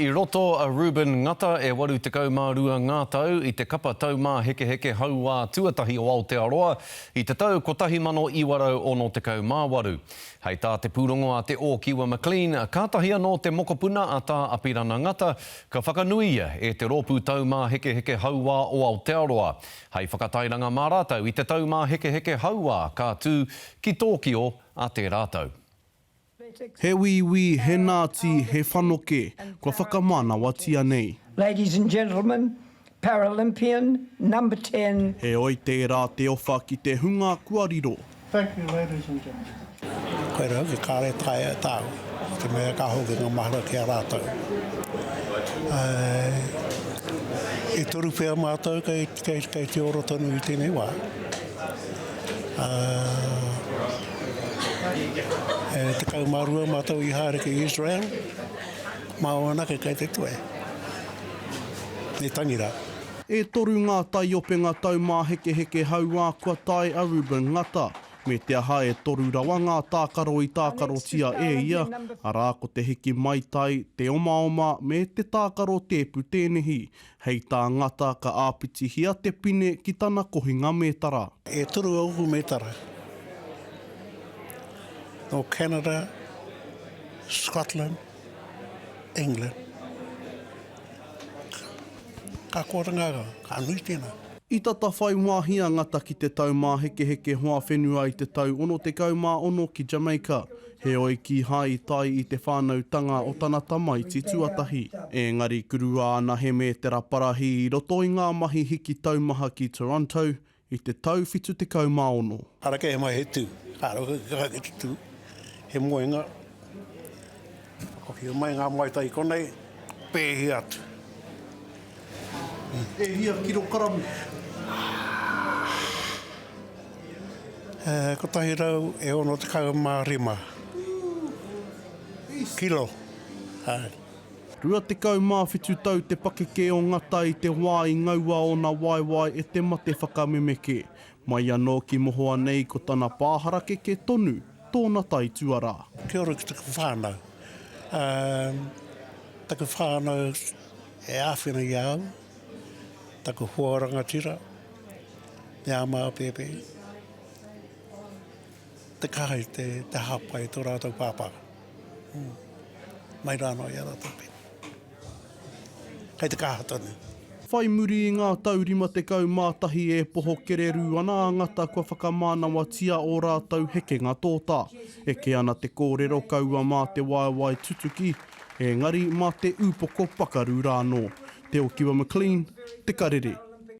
I roto a Reuben Ngata e 82 ngā tau i te kapa taumāhekeheke hauā tuatahi o Aotearoa i te tau 1968. Hei tā te pūrongo a Te Ōkiwa McLean, kātahi anō te mokopuna a Tā Apirana Ngata ka whakanuia e te Rōpū Taumāhekeheke Hauā o Aotearoa hei whakatairanga mā rātou i te taumāhekeheke hauā ka tū ki Tōkio a tērā tau. He wīwī, he nāti, he whanoke, kua whakamānawatia nei. Ladies and gentlemen, Paralympian number ten. Heoi tērā te owha ki te hunga kua riro. Thank you ladies and gentlemen. Koira hoki kāre taea e tāu, te mea ka hoki ngā mahara ki a rātou. E toru pea mātou kei, kei, kei te ora tonu i tēnei wā. E 12 mātou i haere ki Israel, māu anake kei te toe. Me tangi rā. E toru ngā taiopenga taumāhekeheke hauā kua tae a Reuben Ngata. Me te aha e toru rawa ngā tākaro i tākarotia e ia, arā ko te hiki maitai, te omaoma me te tākaro tēpu tēnehi. Hei tā Ngata ka āpitihia te pine ki tana kohinga mētara. E toru ōku mētara. Nō Canada, Scotland, England. Ka koa te ngākau, ka nui tēnā. I tata whai wāhi a Ngata ki te Taumāhekeheke Hoa Whenua i te tau 66 ki Jamaica, heoi kīhai i tae i te whānautanga o tana tamaiti tuatahi. Ēngari kurua ana he mētera parahi i roto i ngā mahi hiki taumaha ki Toronto i te tau 76. Ara kē mai he tū, kāre hoki kaha ki te tū, he moenga, whakawhia mai ngā maitai i konei, pēhi atu. E hia kirokaramu? 165 kilo. Āe. 27 tau te pakeke o Ngata i te wā i ngaua ōna waewae e te mate whakamemeke. Mai anō ki mohoa nei ko tana pā harakeke tonu tōna taituarā. Kia ora ki taku whānau. Taku whānau e āwhina i a au, taku hoa rangatira, me ā māua pēpē, te kaha i te hāpai i tō rātou pāpā. Mai rā anō i a rātou pēpē. Kei te kaha tonu. Whai muri i ngā tau 51 e poho kererū ana a Ngata kua whakamānawatia ō rātou hekenga tōtā. Eke ana te kōrero kaua mā te waewae tutuki, Engari mā te ūpoko pakaru rānō. Te Okiwa McLean, Te Karere.